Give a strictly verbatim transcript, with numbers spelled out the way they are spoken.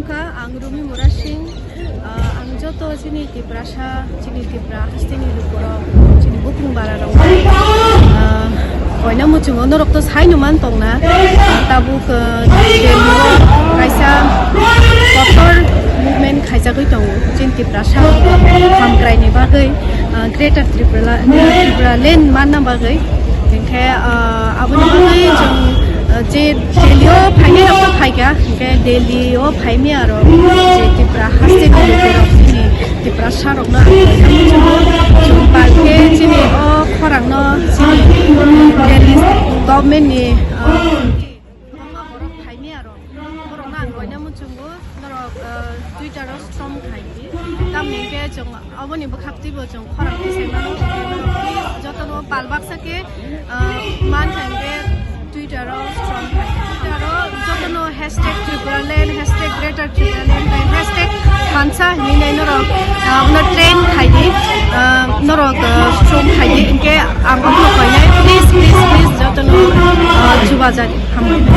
Kha, ang Rumi Murasing, ah, ang joto chini Tiprasa, chini Tipra hasteni lukurok, chini bukhung bararok, ah, koina muchungo norok to saino man tongna, ah, tabuk, ah, Delhi o kaisa kotor movement khaijagwi tongo, chini Tiprasa hamkraini bagwi, ah, Greater Tripura, Tripura Land manna bagwi. Hinkhe, ah, aboni bagwi chwng, ah, je Delhi o phainai rok to phaikha, hinkhe Delhi o phaimya rok je Tripura haste ni lukurok chini Tiprasa rokno ang kok tamo chwng palkhe chini o khorang no chini Delhi government ni, ah, borok phaimya rok borokno ang koina muchungo norok, ah, Twitter o strom khaidi tamni hinkhe chwng Oboni bwkhak twibo chwng khorang tisai mano. Jotono pal baksa khe, ah, man kha hinkhe Twitter o strom khai. Twitter o jotono hashtag Tripura Land, hashtag Greater Tripura Land, tei hashtag thansa hinwi nai norok, ah, bono trend khai di, ah, norok, ah, strom khai di. Hinkhe ang bono koinai, please, please, please, jotono, ah, chubajago. Hambai.